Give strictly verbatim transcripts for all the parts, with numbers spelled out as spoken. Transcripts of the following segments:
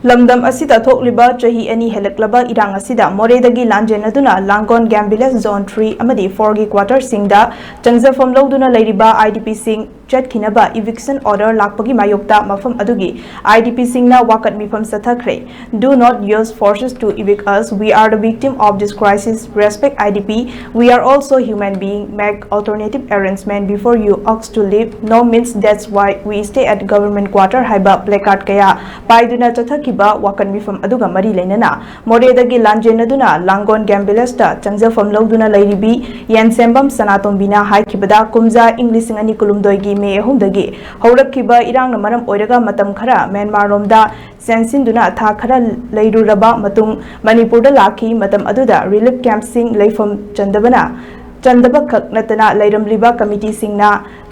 ꯂꯝꯗꯝ ꯑꯁꯤꯗ ꯊꯣꯛꯂꯤꯕ ꯆꯍꯤ ꯑꯅꯤ ꯍꯦꯜꯂꯛꯂꯕ ꯏꯔꯥꯡ ꯑꯁꯤꯗ ꯃꯣꯔꯦꯗꯒꯤ ꯂꯥꯟꯖꯦꯟꯅꯗꯨꯅ ꯂꯥꯡꯒꯣꯟ ꯒꯦꯝ ꯚꯤꯂꯦꯖ ꯖꯣꯟ ꯊ꯭ꯔꯤ ꯑꯃꯗꯤ ꯐꯣꯔꯒꯤ ꯀ꯭ꯋꯥꯇꯔꯁꯤꯡꯗ ꯆꯪꯖꯐꯝ ꯂꯧꯗꯨꯅ ꯂꯩꯔꯤꯕ IDPꯁꯤꯡ ꯆꯠꯈꯤꯅꯕ eviction order ꯂꯥꯛꯄꯒꯤ ꯃꯥꯌꯣꯛꯇ ꯃꯐꯝ ꯑꯗꯨꯒꯤ IDPꯁꯤꯡꯅ ꯋꯥꯀꯠ ꯃꯤꯐꯝ ꯆꯠꯊꯈ꯭ꯔꯦ꯫ Do not use forces to evict us. We are the victim of this crisis. Respect IDP. We are also human being. Make alternative arrangement before you ask to leave. No means that's why we stay at government quarter ꯍꯥꯏꯕ placard ꯀꯌꯥ ꯄꯥꯏꯗꯨꯅ ꯆꯠꯊꯈꯤꯕ ꯋꯥꯀꯠ ꯃꯤꯐꯝ ꯑꯗꯨꯒ ꯃꯔꯤ ꯂꯩꯅꯅ ꯃꯣꯔꯦꯗꯒꯤ ꯂꯥꯟꯖꯦꯟꯅꯗꯨꯅ ꯂꯥꯡꯒꯣꯟ game ꯚꯤꯂꯦꯖꯇ ꯆꯪꯖꯐꯝ ꯂꯧꯗꯨꯅ ꯂꯩꯔꯤꯕꯤ ꯌꯦꯟꯁꯦꯝꯕꯝ ꯁꯅꯥꯇꯣꯝꯕꯤꯅ ꯍꯥꯏꯈꯤꯕꯗ, ꯀꯨꯝꯖꯥ ꯏꯪ ꯂꯤꯁꯤꯡ ꯑꯅꯤ ꯀꯨꯟꯍꯨꯝꯗꯣꯏꯒꯤ ꯃꯦ ꯑꯍꯨꯝꯗꯒꯤ ꯍꯧꯔꯛꯈꯤꯕ ꯏꯔꯥꯡꯅ ꯃꯔꯝ ꯑꯣꯏꯔꯒ ꯃꯇꯝ ꯈꯔ ꯃ꯭ꯌꯥꯟꯃꯥꯔꯔꯣꯝꯗ ꯆꯦꯟꯁꯤꯟꯗꯨꯅ ꯊꯥ ꯈꯔ ꯂꯩꯔꯨꯔꯕ ꯃꯇꯨꯡ ꯃꯅꯤꯄꯨꯔꯗ ꯂꯥꯛꯈꯤ꯫ ꯃꯇꯝ ꯑꯗꯨꯗ ꯔꯤꯂꯤꯐ ꯀꯦꯝꯞꯁꯤꯡ ꯂꯩꯐꯝ ꯆꯟꯗꯕꯅ ꯆꯟꯗꯕ ꯈꯛ ꯅꯠꯇꯅ ꯂꯩꯔꯝꯂꯤꯕ ꯀꯃꯤꯇꯤꯁꯤꯡꯅ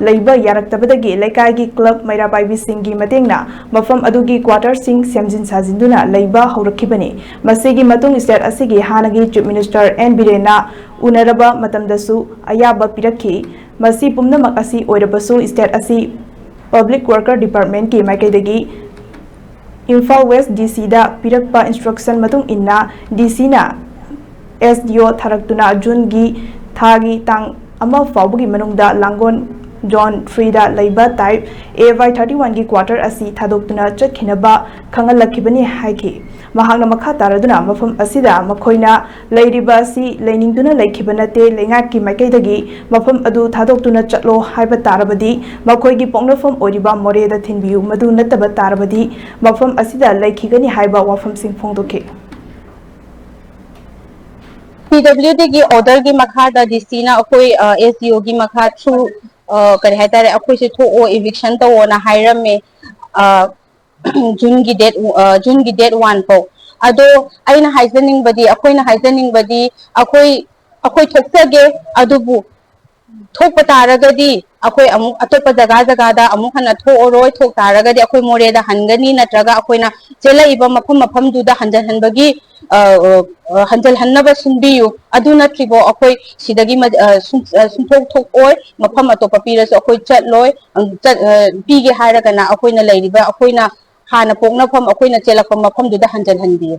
ꯂꯩꯕ ꯌꯥꯔꯛꯇꯕꯗꯒꯤ ꯂꯩꯀꯥꯏꯒꯤ ꯀ꯭ꯂꯕ ꯃꯩꯔꯥ ꯄꯥꯏꯕꯤꯁꯤꯡꯒꯤ ꯃꯇꯦꯡꯅ ꯃꯐꯝ ꯑꯗꯨꯒꯤ ꯀ꯭ꯋꯥꯇꯔꯁꯤꯡ ꯁꯦꯝꯖꯤꯟ ꯁꯥꯖꯤꯟꯗꯨꯅ ꯂꯩꯕ ꯍꯧꯔꯛꯈꯤꯕꯅꯤ꯫ ꯃꯁꯤꯒꯤ ꯃꯇꯨꯡ ꯁ꯭ꯇꯦꯠ ꯑꯁꯤꯒꯤ ꯍꯥꯟꯅꯒꯤ ꯆꯤꯐ ꯃꯤꯅꯤꯁꯇꯔ ꯑꯦꯟ ꯕꯤꯔꯦꯟꯅ ꯎꯅꯔꯕ ꯃꯇꯝꯗꯁꯨ ꯑꯌꯥꯕ ꯄꯤꯔꯛꯈꯤ꯫ ꯃꯁꯤ ꯄꯨꯝꯅꯃꯛ ꯑꯁꯤ ꯑꯣꯏꯔꯕꯁꯨ ꯁ꯭ꯇꯦꯠ ꯑꯁꯤ ꯄꯕ꯭ꯂꯤꯛ ꯋꯥꯔꯀꯔ ꯗꯤꯄꯥꯔꯠꯃꯦꯟꯠꯀꯤ ꯃꯥꯏꯀꯩꯗꯒꯤ ꯏꯝꯐꯥꯜ ꯋꯦꯁ ꯗꯤ ꯁꯤꯗ ꯄꯤꯔꯛꯄ ꯏꯟꯁꯇ꯭ꯔꯛꯁꯟ ꯃꯇꯨꯡ ꯏꯟꯅ ꯗꯤ ꯁꯤꯅ ꯑꯦꯁ ꯗꯤ ꯑꯣ ꯊꯥꯔꯛꯇꯨꯅ ꯖꯨꯟꯒꯤ ꯊꯥꯒꯤ ꯇꯥꯡ ꯑꯃ ꯐꯥꯎꯕꯒꯤ ꯃꯅꯨꯡꯗ ꯂꯥꯡꯒꯣꯜ ꯖꯣꯟ ꯊ꯭ꯔꯤꯗ ꯂꯩꯕ ꯇꯥꯏꯞ ꯑꯦ ꯋꯥꯏ ꯊꯥꯔꯇꯤ ꯋꯥꯟꯒꯤ ꯀ꯭ꯋꯥꯇꯔ ꯑꯁꯤ ꯊꯥꯗꯣꯛꯇꯨꯅ ꯆꯠꯈꯤꯅꯕ ꯈꯪꯍꯜꯂꯛꯈꯤꯕꯅꯤ ꯍꯥꯏꯈꯤ꯫ ꯃꯍꯥꯛꯅ ꯃꯈꯥ ꯇꯥꯔꯗꯨꯅ ꯃꯐꯝ ꯑꯁꯤꯗ ꯃꯈꯣꯏꯅ ꯂꯩꯔꯤꯕ ꯑꯁꯤ ꯂꯩꯅꯤꯡꯗꯨꯅ ꯂꯩꯈꯤꯕ ꯅꯠꯇꯦ, ꯂꯩꯉꯥꯛꯀꯤ ꯃꯥꯏꯀꯩꯗꯒꯤ ꯃꯐꯝ ꯑꯗꯨ ꯊꯥꯗꯣꯛꯇꯨꯅ ꯆꯠꯂꯣ ꯍꯥꯏꯕ ꯇꯥꯔꯕꯗꯤ ꯃꯈꯣꯏꯒꯤ ꯄꯣꯛꯅꯐꯝ ꯑꯣꯏꯔꯤꯕ ꯃꯣꯔꯦꯗ ꯊꯤꯟꯕꯤꯌꯨ, ꯃꯗꯨ ꯅꯠꯇꯕ ꯇꯥꯔꯕꯗꯤ ꯃꯐꯝ ꯑꯁꯤꯗ ꯂꯩꯈꯤꯒꯅꯤ ꯍꯥꯏꯕ ꯋꯥꯐꯝꯁꯤꯡ ꯐꯣꯡꯗꯣꯛꯈꯤ꯫ PWDꯒꯤ orderꯒꯤ ꯃꯈꯥꯗ DCꯅ ꯑꯩꯈꯣꯏ SDOꯒꯤ ꯃꯈꯥ through ꯀꯔꯤ ꯍꯥꯏꯇꯥꯔꯦ, ꯑꯩꯈꯣꯏꯁꯦ ꯊꯣꯛꯑꯣ, eviction ꯇꯧꯑꯣꯅ ꯍꯥꯏꯔꯝꯃꯦ꯫ ꯖꯨꯟꯒꯤ date ꯖꯨꯟꯒꯤ date one ꯐꯥꯎ꯫ ꯑꯗꯣ ꯑꯩꯅ ꯍꯥꯏꯖꯅꯤꯡꯕꯗꯤ, ꯑꯩꯈꯣꯏꯅ ꯍꯥꯏꯖꯅꯤꯡꯕꯗꯤ, ꯑꯩꯈꯣꯏ ꯑꯩꯈꯣꯏ ꯊꯣꯛꯆꯒꯦ, ꯑꯗꯨꯕꯨ ꯊꯣꯛꯄ ꯇꯥꯔꯒꯗꯤ ꯑꯩꯈꯣꯏ ꯑꯃꯨꯛ ꯑꯇꯣꯞꯄ ꯖꯒꯥ ꯖꯒꯥꯗ ꯑꯃꯨꯛ ꯍꯟꯅ ꯊꯣꯛꯑꯔꯣꯏ꯫ ꯊꯣꯛ ꯇꯥꯔꯒꯗꯤ ꯑꯩꯈꯣꯏ ꯃꯣꯔꯦꯗ ꯍꯟꯒꯅꯤ, ꯅꯠꯇ꯭ꯔꯒ ꯑꯩꯈꯣꯏꯅ ꯆꯦꯜꯂꯛꯏꯕ ꯃꯐꯝ ꯃꯐꯝꯗꯨꯗ ꯍꯟꯖꯜꯍꯟꯕꯒꯤ, ꯑ, ꯑ, ꯍꯟꯖꯜꯍꯟꯅꯕ ꯁꯤꯟꯕꯤꯌꯨ꯫ ꯑꯗꯨ ꯅꯠꯇ꯭ꯔꯤꯕꯣ ꯑꯩꯈꯣꯏ ꯁꯤꯗꯒꯤ ꯃ-, ꯑ, ꯁꯨꯡ-, ꯑ, ꯁꯨꯡꯊꯣꯛ ꯊꯣꯛꯑꯣꯏ꯫ ꯃꯐꯝ ꯑꯇꯣꯞꯄ ꯄꯤꯔꯁꯨ ꯑꯩꯈꯣꯏ ꯆꯠꯂꯣꯏ꯫ ꯑ, ꯆꯠ-, ꯑ, ꯄꯤꯒꯦ ꯍꯥꯏꯔꯒꯅ ꯑꯩꯈꯣꯏꯅ ꯂꯩꯔꯤꯕ, ꯑꯩꯈꯣꯏꯅ ꯍꯥꯟꯅ ꯄꯣꯛꯅꯐꯝ ꯑꯩꯈꯣꯏꯅ ꯆꯦꯜꯂꯛꯄ ꯃꯐꯝꯗꯨꯗ ꯍꯟꯖꯤꯟꯍꯟꯕꯤꯌꯨ꯫